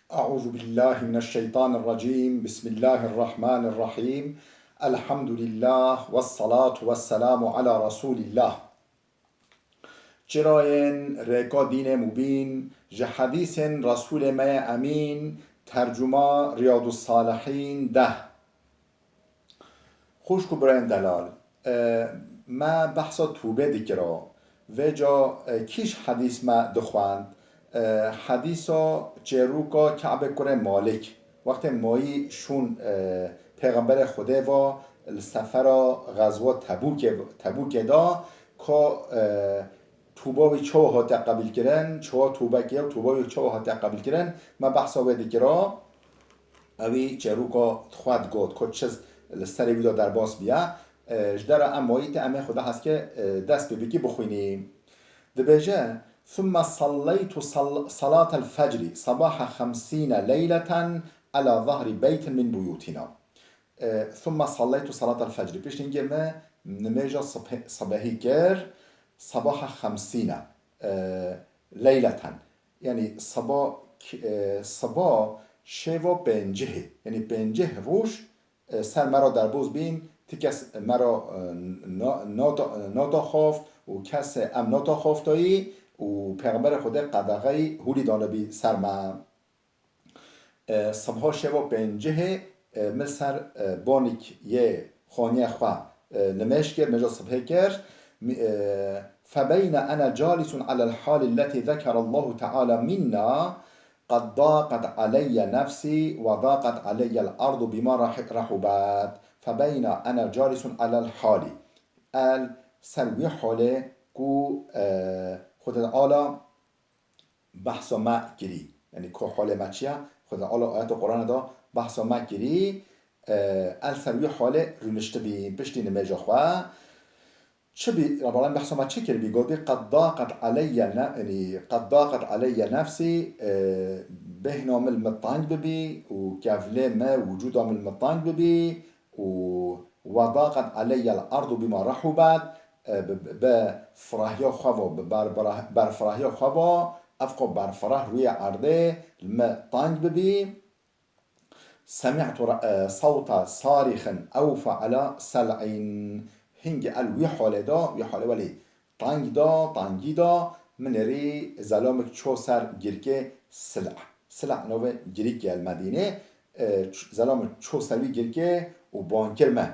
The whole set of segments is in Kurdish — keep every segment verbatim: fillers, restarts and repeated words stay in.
أعوذ بالله من الشيطان الرجيم. بسم الله الرحمن الرحيم. الحمد لله والصلاة والسلام على رسول الله. Çirayên rêka dînê mubîn, ji hedîsên Resûlê me yê Emîn, tercuma Riyadus Salihîn deh. Xwişk û birayên delal, e, me behsa tûbê dikira. Vêca, e, kî ji hedîs me dixwend? E, hedîsa çêrûka Ke'bê kurê Malik. Wextê mayî şûn, e, Pêxemberê Xwedê va li sefera xezwa Tebûkê, Tebûkê de ka, e, tûba wî çawa hate qebîlkirin, çawa tûbe kiriye û tûba wî çawa hate qebîlkirin, me behsa wê dikira. Ewî çêrûka xwe digot, ku çi li serê wî de derbas biya. E, ji dera em mayî te em ê Xweda hezke, e, dest pê bikî bixwînî. Dibêje, ثم صليت صل-، صلاة الفجر صباح خمسين ليلة على ظهر بيت من بيوتنا. E, ثم صليت صلاة الفجر. Piştî hingê me nimêja sibhe-, sibehî kir, صباح خمسين، e, ليلة. Yanî siba k-, e, siba şeva pêncihê. Yanî pêncih roj, e, ser me re derbas bîn, ti kes me re, e, na-, nata-, nataxaft û kesê em nataxaftayî û Pêxemberê Xwedê qedexeyî hûlî danibî ser me. E, sibha şeva pêncihê, e, min ser, e, banîk yê xaniyê xwe, e, nimêj kir, nimêja sibhê kir. Mi-, e, فبين أنا جالس على الحال التي ذكر الله تعالى منا قد ضاقت علي نفسي وضاقت علي الأرض بما رح-، رحبت. فبين أنا جالس على الحال. El ser wî halê ku, e, Xwedê Teala behsa me kirî. Yanî ku halê me çi ye? Xwedê Teala ayeta Qur'anê de behsa me kirî, e, el ser wî halê rûniştibî, piştî nimêja xwe. Çi bî, Rabbî behsa me çi kiribî? Gotbî, "Qed daqet aleyye ne-, yanî, qed daqet aleyye nefsî", e, bêhna min li min teng bibî û kevlê me, wicûda min li min teng bibî û "Ve daqet aleyye l-ardu bima rehubet", e, bi, bi, bi firahiya xwe ve, bi ber-, berah-, berfirahiya xwe ve, ev qo berfirah rûyê erdê li min teng bibî. Semi'tu re-, e, sawta sarixin ewfa ala sel'in. Hingê el wî halê de, wî halê welê teng da, tengî da, min êrî zelamek ço ser girkê Sil'a. Sil'a navê girîkê el Medînê, e, ç-, zelamek ço ser wî girkê û ban kir me.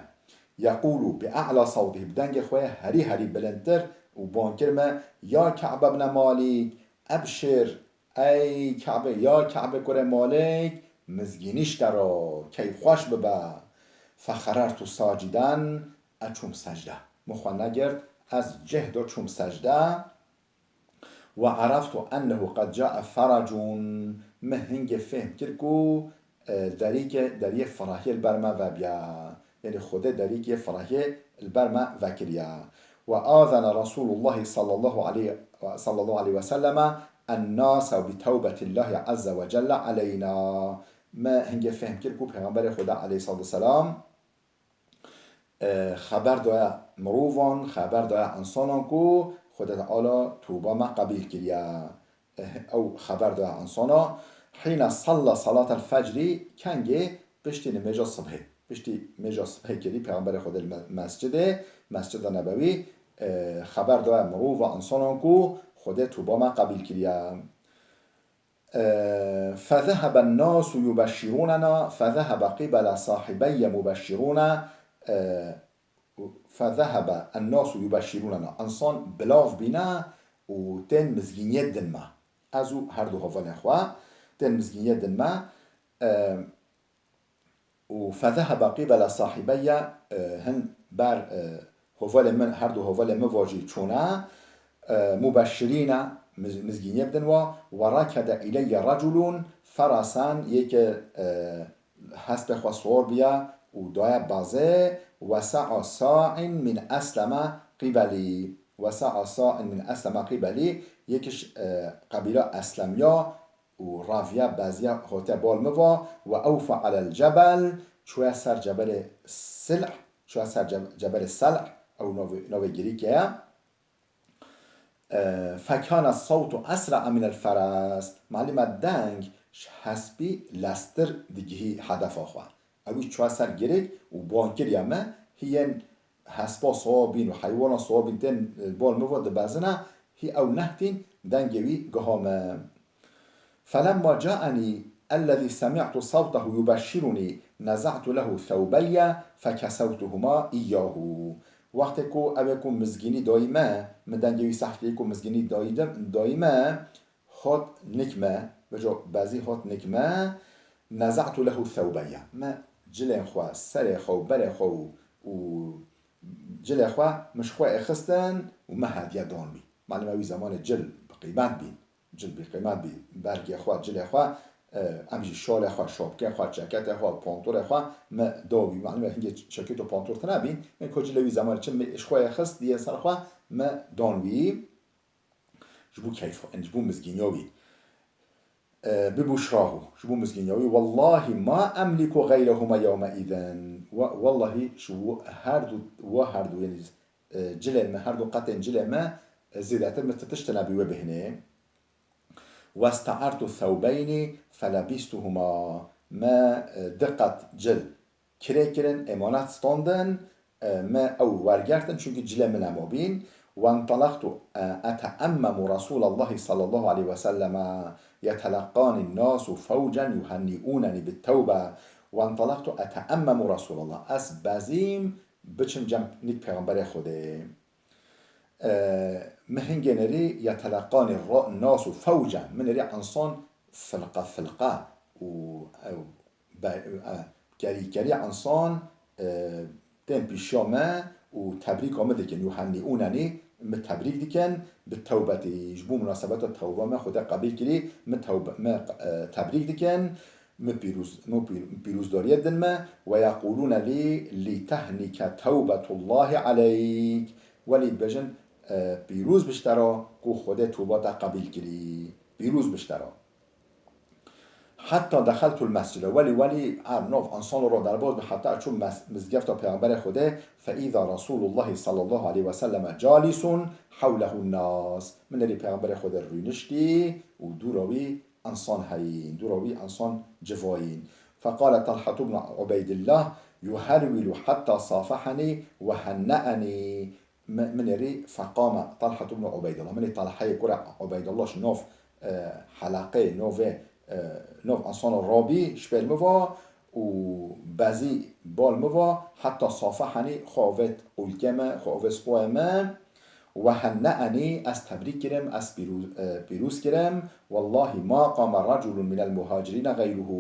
Yeqûlu bi a'la sawtihî, bi dengê xwe herî herî bilindtir û ban kir me, "Ya Ka'b ibne Malîk, ebşir, ey Ka'be, ya Ka'be kurê Malîk, mizgînî ji te re, keyfxweş bibe." Fexerertu saciden, ez çûm secde. Min xwe negirt, ez cih de çûm secde. Ve araftu ennehu qed cae feracun. Min hingê fêhm kir ku, e, derîke, deriyê firahiyê li ber me vebiya. Yanî Xwedê derîkê firahiyê li ber me vekiriya. Ve azene Resûlullahî sallallahu aleyhi, sallallahu aleyhi ve selleme ennase bi tewbetillahi azze ve celle aleyna. Me hingê fêhm kir ku Pêxemberê Xweda aleyhissalatu vesselam e, xeber daye mirovan, xeber daye însanan ku Xwedê Teala toba me qebîl kiriye. E, ew xeber daye însana. Hîne salla salatel fecrî, kengê piştî nimêja sibhê. Piştî nimêja sibhê kirî, Pêxemberê Xwedê li me-, mescidê, Mescida Nebewî, e, xeber daye mirova însanan ku Xwedê toba me qebîl kiriye. فذهب الناس يبشروننا، فذهب قبل صاحبي مبشرون، e, فذهب الناس يبشروننا. Însan bilav bîne û tên mizgîniyê din me. Ez û her du hevalên xwe tên mizgîniyê din me. E, û fezeheba qîbele sahibeyye, e, hin ber, e, hovalê min, her du hovalê min vajî çûne, e, mubeşirîne, miz-, mizgîniyê bidin wa, we rekede îleyye reculun ferasen, yeke, e, hespê xwe siwar biya û daye bazê, wesa'a sa'in min esleme qîbelî, wesa'a sa'in min esleme qîbelî, yekiş, e, qebîla Eslemiya, û raviya beziya hote bal min va, we ewfa alel cebel, çûye ser cebelê Silh, çûye ser ce-, cebelê Selh, ew navê, navê Girîkê ye. E, fekane sawtu esra'a minel feres, malûm e deng ji hespî lestir digihî hedefa xwe. Ewî çûye ser girik û ban kiriye me, hiyên hespa siwa bîn û heywana siwa bîn tên, e, bal min ve dibezine, hî ew nehtîn dengê wî giha me. فلما جاءني الذي سمعت صوته يبشرني نزعت له ثوبي فكسوتهما إياه. Wextê ku ew ê ku mizgînî dayî me, min dengê wî seh kirî ku mizgînî dayî de-, dayî me, hat nik me, veco bezî hat nik me, نزعت له ثوبي. Me cilên xwe, serê xwe û berê xwe û, û cilê xwe min ji xwe êxistin û me hediye dan wî. Malum ewî zemanê cil bi qîmet bîn. Cil bi qîmet bî. Bergê xwe, cilê xwe, e, em jî şalê xwe, şapkê xwe, çeketê xwe, pantorê xwe me da wî. Malum hingê çeket û pantor tune bîn. Ên ku cilê wî zemanê çi me ji xwe êxist, diyê ser xwe me dan wî. Ji bo keyf, ji bo mizgîniya wî. E, ببشراه, ji bo mizgîniya wî, والله ما أملك غيرهما يومئذ. Wa-, wellahî ji wo-, her du, wa her du, yanî, e, cilên me, her du qetên cilê me, e, zêdetir min ti tişt tune bî wê bêhnê. واستعرت ثوبين فلبستهما. Me, e, di qet cil kirê kirin, emanet standin, e, me ew wergertin, çunkî cilê min nema bîn. وانطلقت أتأمم رسول الله صلى الله عليه وسلم يتلقاني الناس فوجا يهنئونني بالتوبة. وانطلقت أتأمم رسول الله. Ez bezîm biçim cem nîk Pêxemberê Xwedê. E, min hingê nerî yeteleqanî ra-, nas û fewcen, min nerî ensan filqe filqe û, e, be-, e, kerî kerî ensan, e, tên pîşiya me û tebrîka min dikin. Yuhennîûnenî, min tebrîk dikin, bi tewbetî, ji bo munasebeta tewba me Xwedê qebîl kirî, min tewbe, min, e, tebrîk dikin. Mi pîroz, mi pîr-, pîrozdariyê din me, ويقولون لي لتهنك توبة الله عليك. Welî dibêjin, e, pîroz biştera ku Xwedê toba te qebîl kirî. Pîroz biştera. حتى دخلت المسجد. Welî, welî, er, nav, ensan ro derbaz bi, heta çû mes-, mizgefta Pêxemberê Xwedê, فإذا رسول الله صلى الله عليه وسلم جالس حوله الناس. Min nerî Pêxemberê Xwedê rûniştî û dûra wî ensan heyîn, dûra wî ensan civayîn. فقال طلحة بن عبيد الله يهرول حتى صافحني وهنأني. Mi-, min êrî feqame Talhat ibn Ubeydullah. Min ê Talhayê kure Ubeydullah ji nav, e, heleqê, navê, e, nav ensana rabî ji pêl min va û bezî bal min va, heta safehenî xwe avêt qûlkê me, xwe avêt spoyê me. وهنأني, ez tebrîk kirim, ez pîrûz, e, pîrûz kirim. والله ما قام رجل من المهاجرين غيره.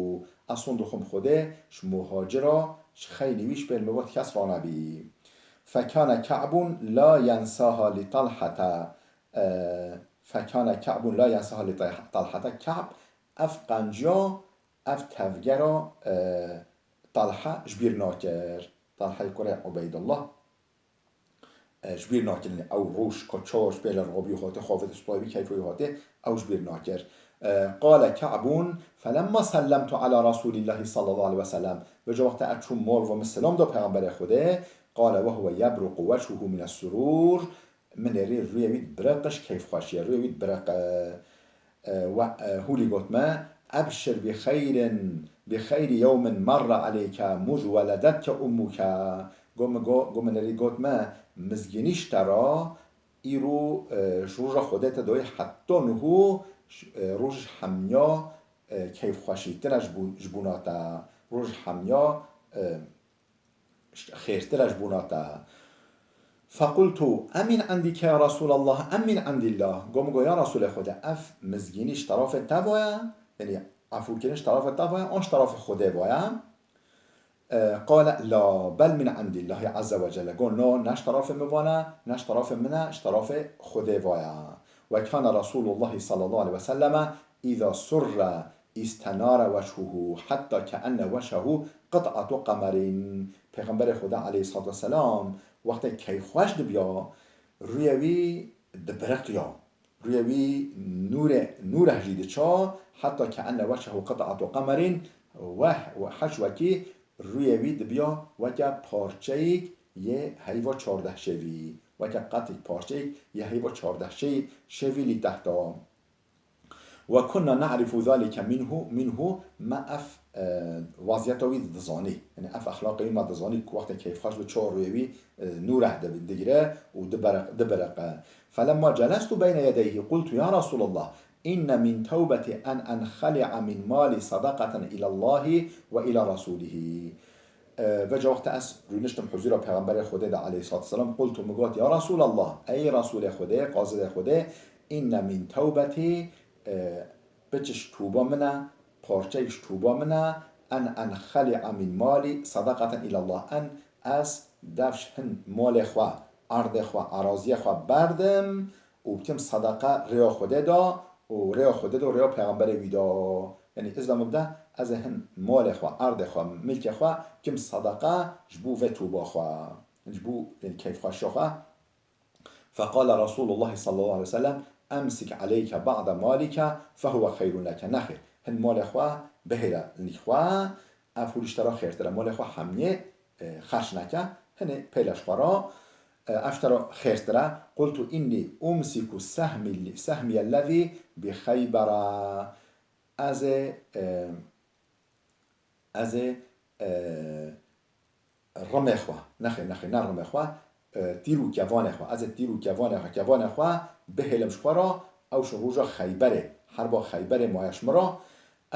Ez sond dixwim Xwedê, ji muhacira, ji xeynî wî, ji pêl min va kes ranebî. فكان كعب لا ينساها لطلحة. E, فكان كعب لا ينساها لطلحة. Ka'b ev qenciya, ev tevgera, e, Talha ji bîr nakir. Talhayê kurê Ubeydullah, e, ji bîr nakirin. Ew roj, ka çawa ji pêle rabî hate, xwe avêt spoyê wî, keyfa wî hate, ew ji bîr nakir. E, قال كعب فلما سلمت على رسول الله صلى الله عليه وسلم. Vêca wexta ez çûm mal va min selam da Pêxemberê Xwedê, قال وهو يبرق وجهه من السرور. Min êrî rûyê wî dibiriqe ji keyfxweşiyê, rûyê wî dibiriqe, e, e, we, e, hûlî got me, أبشر بخير، بخير يوم مر عليك منذ ولدتك أمك. Got min, go-, got min êrî got me, mizgînî ji te re, îro, e, ji roja Xwedê te doyê heta niho, ş-, e, roj ji hemiya, e, keyfxweşîtir e ji bo-, ji bona te. Roj ji hemiya, e, xêrtir e ji bona te. فقلت أمن عندك يا رسول الله أم من عند الله؟ Got min, got, ya Resûlê Xwedê, ev mizgînî ji terafê te va ye? Yanî efûkirin ji terafê te va ye, an ji terafê Xwedê va ye? E, قال لا بل من عند الله عز وجل. Got, no, ne ji terafê min va ne, ne ji terafê min e, ji terafê Xwedê va ye. وكان رسول الله صلى الله عليه وسلم إذا سر استنار وجهه حتى كأن وجهه قطعة قمر. Pêxemberê Xweda aleyhissalatu vesselam wextê keyfxweş dibiya, rûyê wî dibiriqiya. Rûyê wî nûrê, nûreh jî diça, heta كأن وجهه قطعة قمر, weh, weh, heş wekî rûyê wî dibiya weke parçeyek yê heyva çardeh şevî, weke qetik parçeyek yê heyva çardeh şevî lî tehta. وكنا نعرف ذلك منه، منه، me ev, e, weziyeta wî dizanî. Yanî ev exlaqê wî me dizanî ku wextê keyfxweş bi çawa rûyê wî, e, nûreh de digire û dibereq-, dibereqe. فلما جلست بين يديه قلت: يا رسول الله، إن من توبتي أن أنخلع من مالي صدقة إلى الله وإلى رسوله. E, veca wexta ez rûniştim huzûra Pêxemberê Xwedê de aleyhissalatu vesselam, قلت, min got, يا رسول الله, ey Resûlê Xwedê, qazidê Xwedê, إن من توبتي, e, biçiş tûba min e, parçeyî ji tûba min e, أن أنخلع من مالي صدقة إلى الله, en ez dev ji hin malê xwe, erdê xwe, eraziyê xwe berdim û bikim sedeqe rêya Xwedê da û rêya Xwedê da û rêya Pêxemberê wî da. Yanî, îzna min bide, ez ê hin malê xwe, erdê xwe, milkê xwe bikim sedeqe ji bo vê tûba xwe, ji bo, yanî, keyfxweşiya xwe. فقال رسول الله صلى الله عليه وسلم: أمسك عليك بعض مالك فهو خير لك. Nexêr, hin malê xwe bihêle nîk xwe, ev hûrî ji te re xêrtir e. Malê xwe hemiyê, e, xerc neke, hinê pêle ji xwe re, e, ev ji te re xêrtir e. قلت: إني أمسك سهمي، سهمي الذي بخيبر. Ez ê, e, ez ê, e, rimê xwe, nexê, nexê, ne rimê xwe, e, tîr û kevanê xwe, ez ê tîr û kevanê xwe, kevanê xwe bihêlim ji xwe re, ew ji roja Xeyberê, herba Xeyberê maye ji min re,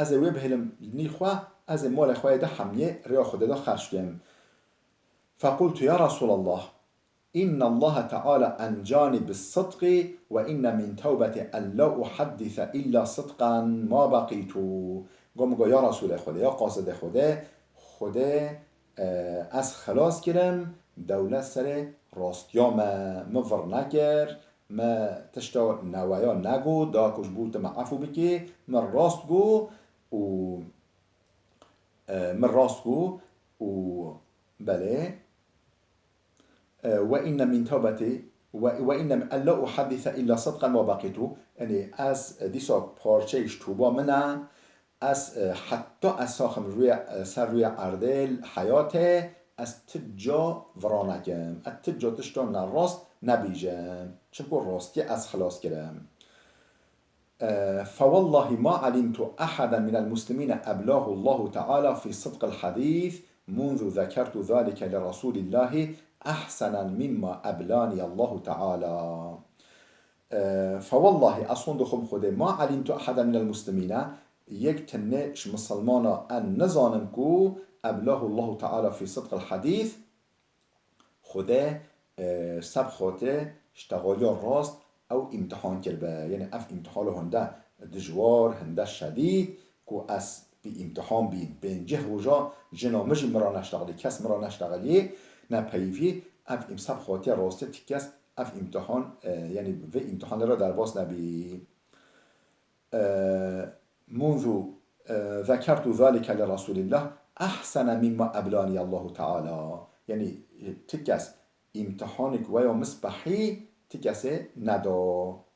ez ê wê bihêlim nî xwe, ez ê malê xwe yê di hemiyê rêya Xwedê de xerc bikim. فقلت: يا رسول الله، إن الله تعالى أنجاني بالصدق وإن من توبتي أن لا أحدث إلا صدقا ما بقيت. Got, min got, ya Resûlê Xwedê, ya qasidê Xwedê, Xwedê, e, ez xilas kirim, dewlet serê rastiya me, min vir nekir, me tişta neweya negot, da ku ji bo tu me efû bikî, min rast got û, e, min rast got û belê, E, وإن من توبتي، و، وإن أن لا أحدث إلا صدقا ما بقيت. Yanî ez, e, dîsa parçeyê ji tûba min e, ez, e, heta ez saxim rûyê, e, ser rûyê erdê, heyatê, ez ti ca vira nekim, ez ti ca tişta nerast nebîjim. Çimku rastiyê ez xilas kirim. E, فوالله ما علمت أحدا من المسلمين أبلاه الله تعالى في صدق الحديث منذ ذكرت ذلك لرسول الله أحسن مما أبلاني الله تعالى. E, فوالله, ez sond dixwim Xwedê, ما علمت أحدا من المسلمين, yek tenê ji misilmana ez nizanim ku أبلاه الله تعالى في صدق الحديث, Xwedê, e, seb xatirê ji texaliya rast ew îmtihan kiribe. Yanî ev îmtihana hinde dijwar, hinde şedîd, ku ez bi îmtihan bîm. Pêncî roja jina min jî min re neştexilî, kes min re neştexilî, ne peyivî, ev îm-, seb xatirê rastê ti kes ev îmtihan, e, yanî vê îmtihanê re derbas nebî. E, منذ, e, ذكرت ذلك لرسول الله أحسن مما أبلاني الله تعالى. Yanî, e, ti kes îmtihanik weya min spehî ti kesê neda.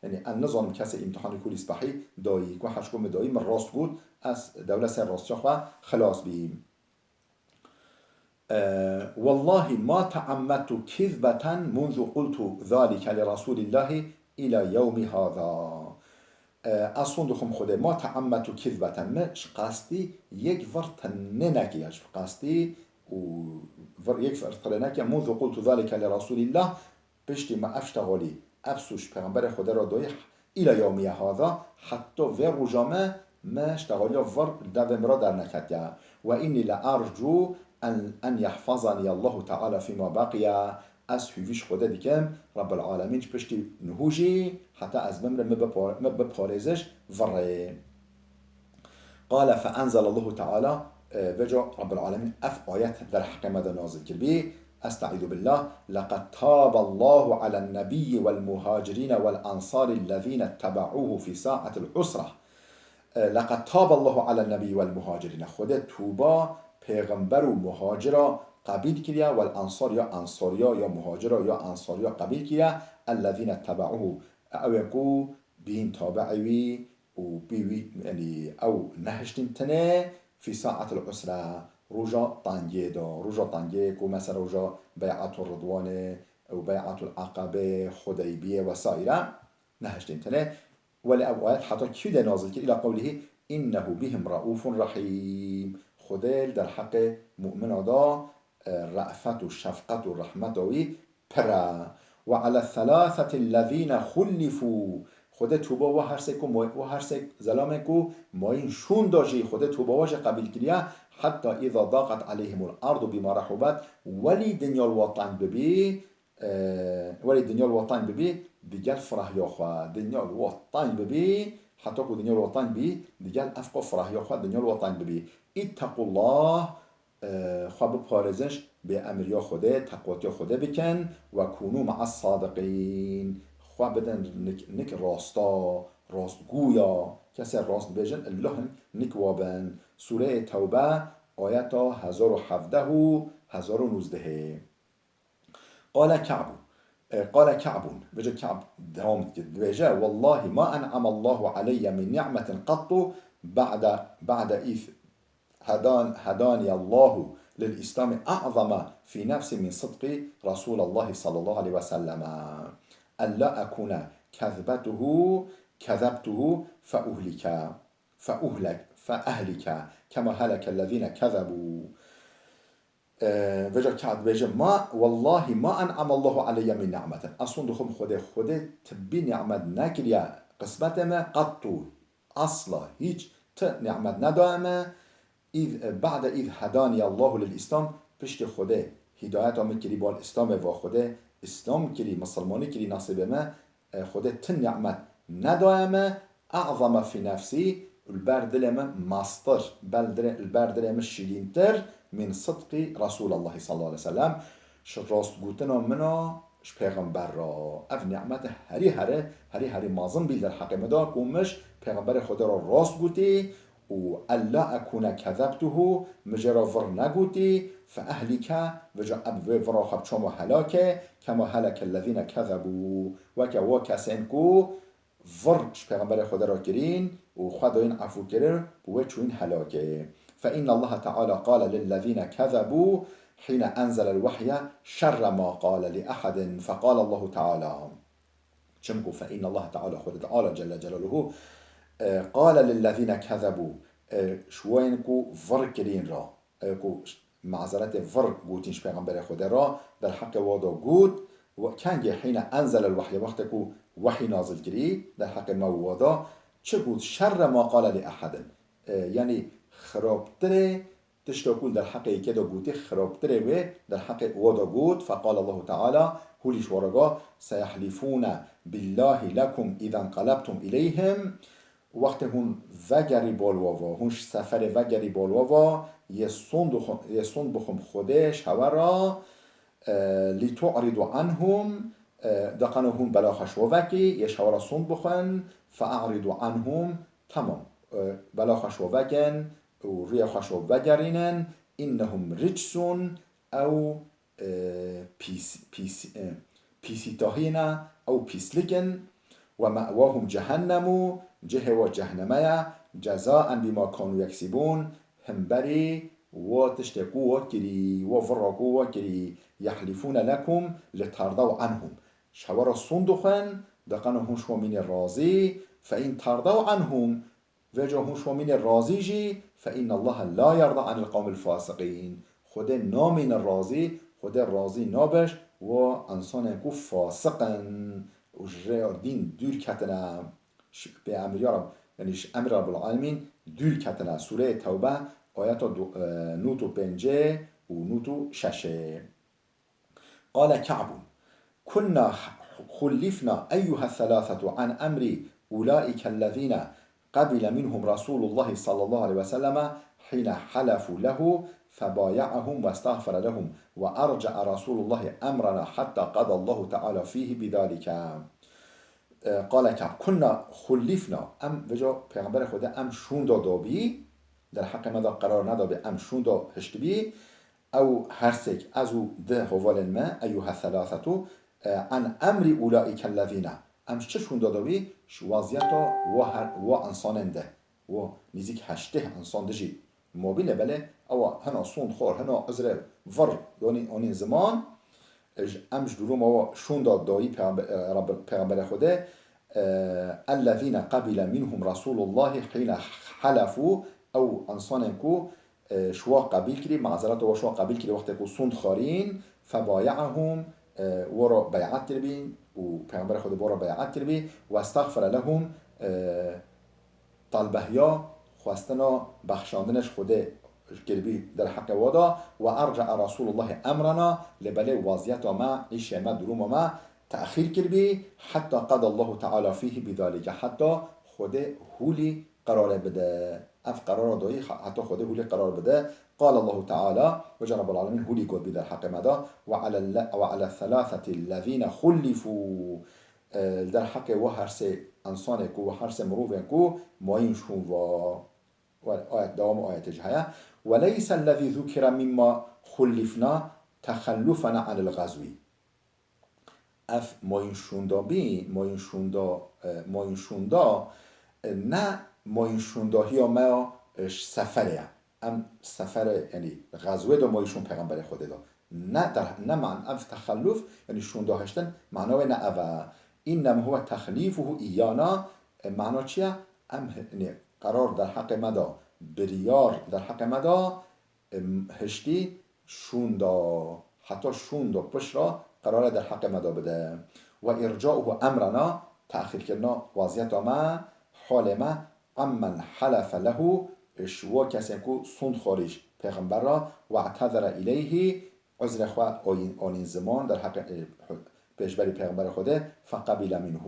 Yanî, ez nizanim kesê îmtihanik wî spehî dayî. Ku her ji ku min dayî, min rast got, ez dewlet ser rastiya xwe xilas bîm. E, والله ما تعمدت كذبة منذ قلت ذلك لرسول الله إلى يوم هذا. E, ez sond dixwim Xwedê, ما تعمدت كذبة, min ji qestî yek vir tenê nekiriye, ji qestî û vir, yek vir tenê nekiriye, منذ قلت ذلك لرسول الله, Piştî me ev ştexalî, ev sûc Pêxemberê Xwedê re doyî, îla yewmî hada, heta vê roja me, me ştexaliya vir li devê min re derneketiye. Ve înnî le ercû en, en yehfazanî Allahu Teala fîma beqiye. Ez hûvî ji Xwedê dikim, Rebbil Alemîn ji piştî niho jî, heta ez bimrim, min bipar-, min biparêze ji virê. Qale fe enzelallahu teala, e, vêca Rabbil Alemîn ev ayet derheqê me de nazil kiribî, Estaizu billah, Leqed taballahu alen nebiyyi vel muhacirîne vel ensarî lezîne ttebe'ûhu fî sa'atil usra. E, Leqed taballahu alen nebiyyi vel muhacirîne. Xwedê tûba pêxember û muhacira qebîl kiriye, vel ensar ya ensariya ya muhacira ya ensariya qebîl kiriye, ellezîne ttebe'ûhu. Ew ê ku bîn tabi'ê wî, û pê wî, yanî ew nehiştîn tenê fî sa'atil usra, roja tengê de, roja tengê ku mesela roja Bey'atul Ridwanê û Bey'atul Aqabê, Hudeybiyê vesaire nehiştîn tenê. Welê ev ayet heta kî de nazil kir? Îla qewlihî, "Înnehu bihim reûfun rehîm." Xwedê li derheqê mumina da, e, re'fet û şefqet û rehmeta wî pir e. "Ve ale selâsetillezîne xullifû." Xwedê tûba we her sê ku moy-, we her sê zelamê ku mayîn şûn da jî, Xwedê tûba we jî qebîl kiriye. "Hetta îza daqet aleyhimul ardu bîma rehûbet." Welî dinya li we teng bibî, e, welî dinya li we teng bibî, digel firahiya xwe. Dinya li we teng bibî, heta ku dinya li we teng bî, digel efqa firahiya xwe dinya li we teng bibî. "Îttequllah." E, xwe biparêzin, bê emriya Xwedê, teqwatiya Xwedê bikin, "ve kûnû me'es sadiqîn." Xwe bidin nik, nik rasta, rastgûya. Kesê rast bêjin, illuhin nik wa bin. Sûreyê Tewbe, ayeta hezar û hevdeh û hezar û nûzdehê. Qale Ka'bû. E, qale Ka'bûn. Vêca Ka'b dewam dike. Dibêje, "Wallahî ma en'amallahu aleyye min ni'metin qattu ba'de, ba'de iz hedan, hedaniyallahu lil Îslami a'zama fî nefsî min sidqi Resûlallahî sallallahu aleyhi ve selleme. Ella ekûne kezbetuhu, kezebtuhu fe uhlike, fe uhlek, fe ehlike, kema helekellezîne kezebû." E, vêca Ka'b dibêje, "Ma, wallahî ma en'amallahu aleyye min ni'metin." Esûn dixwim Xwedê, Xwedê ti bî ni'met nekiriye qismetê me, qattu, asla, hîç ti ni'met nedaye me, îz, e, ba'de îz hedaniyallahu lil Îslam, piştî Xwedê hîdayeta min kirî bal Îslamê, va Xwedê Îslam kirî, misilmanî kirî nesîbê me, e, Xwedê ti ni'met nedaye me, a'zama fî nefsî, li ber dilê min mestir, bel dilê, li ber dilê min şîrîntir, min sidqi Resûlallahî sallallahu aleyhi ve sellem, ji rastgotina min a ji pêxember re. Ev ni'mete herî herî, herî herî mezin bî li derheqê min de, ku min ji pêxemberê Xwedê re rast gotî, û ella ekûne kezebtuhu, min jê re vir negotî, fe ehlike, vêca ev vê vira xwe bi çawa helake, kema helekellezîne kezebû, weke wa kesên ku vir ji Pêxemberê Xwedê re kirîn û xwe dayîn efûkirin û wê çûyîn helakê. Fe innallaha teala qale lillezîne kezebû hîne enzelel wehye şerre ma qale li ehedin, feqalallahu teala. Çimku fe innallaha teala, Xwedê Teala Celle Celaluhu, e, qale lillezîne kezebû, e, ji wayên ku vir kirîn re, e, ku mazeretê vir gotîn ji Pêxemberê Xwedê re, derheqê wa da got, we-, kengê hîne enzelel wehye, wextê ku wehî nazil kirî, derheqê me û wa da, çi got? Şerre ma qale li ehedin. E, yanî xirabtirê Tişta ku li derheqê yekê de gotî, xirabtirê wê derheqê wa de got, feqal Allahu Teala, hûlî ji wa re got, "Seyehlifûne billahî lekum îzen qalebtum ileyhim." Wextê hûn vegerî bal wa ve, hûn ji seferê vegerî bal wa ve, yê sond xwe-, yê sond bixwim Xwedê ji hewe re, e, "Lî tu'rîdû anhum", e, de qeno hûn bela xwe ji we vekî, yê ji hewe re sond bixwin, "Fe'rîdû anhum", temam, e, bela xwe ji we vekin, û rûyê xwe şo vegerînin, "Innehum ricsun", ew, e, pîs-, pîs-, e, pîsîtahî ne, ew pîslik in, "Ve me'wahum cehennemu", cihê wa cehneme ye, "cezaen bîma kanu yeksibûn", himberî wa tiştê ku wa kirî, wa vira ku wa kirî, "Yehlifûne lekum li terdaw anhum", ji hewe re sond dixwin, de qeno hûn ji wan mînê razî, "Fe in terdaw anhum", Vêca hûn ji wan mînê razî jî, "Fe innallaha la yerda anil qawmil fasiqîn." Xwedê namîne razî, Xwedê razî nabe ji wa insanên ku fasiq in û ji rêya dîn dûr ketine. Ji pê emriya Rab-, yanî ji emra Rabbil Alemîn dûr ketine. Sûreyê Tewbe, ayeta du-, e, nût û pêncê û nût û şeşê. قال كعب: كنا خلفنا أيها الثلاثة عن أمر أولئك الذين قبل منهم رسول الله صلى الله عليه وسلم حين حلفوا له فبايعهم واستغفر لهم وأرجع رسول الله أمرنا حتى قضى الله تعالى فيه بذلك. قال كعب: كنا خلفنا. Em, vêca Pêxemberê Xwedê em şûnda dabî, derheqê me de qerar nedabî, em şûnda hiştibî. Ew her sêk, ez û di hevalên me, eyyuha thelathetu, e, an emri ulaike lezîne. Em ji çi şûnda de bî? Ji weziyeta wa her, wa insanên de. Wa nîzîk heştê insan de jî mabîne, belê ewa hina sûnd xwar, hina izre vir, yanî anîn ziman, e, ji, em ji duruma wa şûnda dayî peyambe-, e, Rab-, Peyxemberê Xwedê, e, الذين قبل منهم رسول الله حين حلفوا, ew insanên ku, e, şwa qebîl kirî, mazereta wa şwa qebîl kirî wextê ku sûnd xwarîn, فبايعهم, e, wa ra beyat kiribî û Pêxemberê Xwedê wa ra beyat kiribî, واستغفر لهم, e, talbehiya xwestina bexşandinê ji Xwedê kiribî derheqê wa da, وأرجأ رسول الله أمرنا, lê belê weziyeta me, îşê me, duruma me, texîr kiribî, حتى قضى الله تعالى فيه بذلك, heta Xwedê hûlî qerarê bide. Ev qerara dayî, ha-, heta Xwedê hûlî qerar bide. قال الله تعالى, Weca Rabbul Alemîn hûlî got bî derheqê me de. وعلى ال-, وعلى الثلاثة الذين خلفوا. E, li derheqê wa her sê insanê ku, wa her sê mirovên ku mayîn şûn va. Were, ayet, dewam ayetê jî heye. وليس الذي ذكر مما خلفنا تخلفنا عن الغزو. Ev mayîn şûnda bî, mayîn şûnda, e, mayîn şûnda, e, ne mayîn şûndahiya me ya, e, ji seferê ye. Em seferê, yanî xezwê de mayîn şûn Pêxemberê Xwedê de. Ne der-, ne man-, ev texelluf, yanî şûnda hiştin, mana wê ne ev e. إنما هو تخليفه إيانا, e, mana çi ye? Em hi-, yanî qerar derheqê me de, biryar derheqê me de, em, hiştî şûnda, heta şûnda pişt re qerarê derheqê me de bide. وإرجاؤه أمرنا, texîrkirina weziyeta me, halê me, عمن حلف له, ji wa kesên ku sûnd xwarî ji Pêxember re, واعتذر إليه, uzrê xwe ayîn-, anîn ziman derheqê, e, pêşberî Pêxemberê Xwedê, فقبل منه.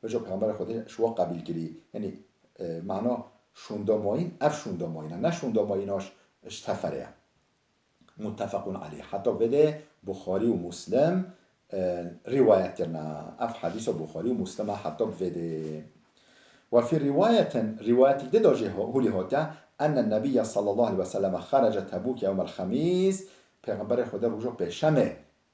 Vêca Pêxemberê Xwedê ji wa qebîl kirî. Yanî, e, mana şûnda mayîn, ev şûnda mayîn e. Ne şûnda mayîna ji, ji seferê ye. متفق عليه. Heta vê de Buxarî û Muslim, e, rîwayet kirine. Ev hedîsa Buxarî û Muslim e heta vê de. وفي رواية, rîwayetek di de jî ho-, hûlî hatiye, أن النبي صلى الله عليه وسلم خرج تبوك يوم الخميس, Pêxemberê Xwedê roja pêşemê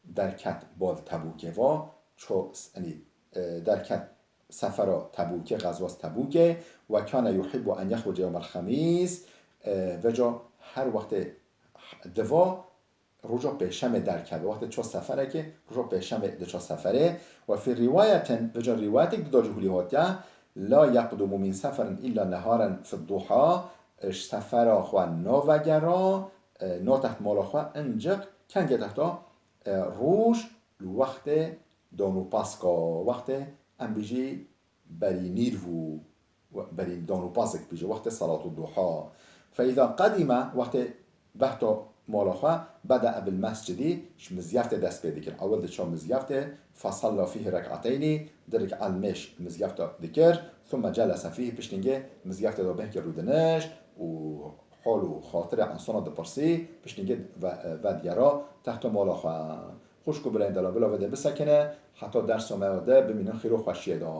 derket bal Tebûkê va, ço, s-, yanî, e, derket sefera Tebûkê, xezwaz Tebûkê, وكان يحب أن يخرج يوم الخميس, e, vêca her wextê diva roja pêşemê derkeve. Wextê ço seferekê, roja pêşemê diça seferê. وفي رواية, vêca rîwayetek di de jî hûlî hatiye, لا يقدم من سفر إلا نهارا في الضحى, ji sefera xwe navegera, e, natext mala xwe, inciq kengê texta, e, roj li wextê dan û paska, wextê em bijî berî nîr bû, we-, berî dan û pasik bijî, wextê salatu duha. فإذا قدم, wextê behta mala xwe, بدأ بالمسجد, ji mizyeftê dest pê dikir. Ewil diça mizyeftê, فصلى فيه ركعتين, di rik'an mêş mizgefta dikir, ثم جلس فيه, piştîngê mizgeftê de bêhkê rûdinişt û hol û xatirê insana dipirsî, piştîngê ve-, vedigera tehta mala xwe. Xwişk û birayên delal, bila vê de bisekine, heta dersa me de bimînin xêr û xweşiyê de.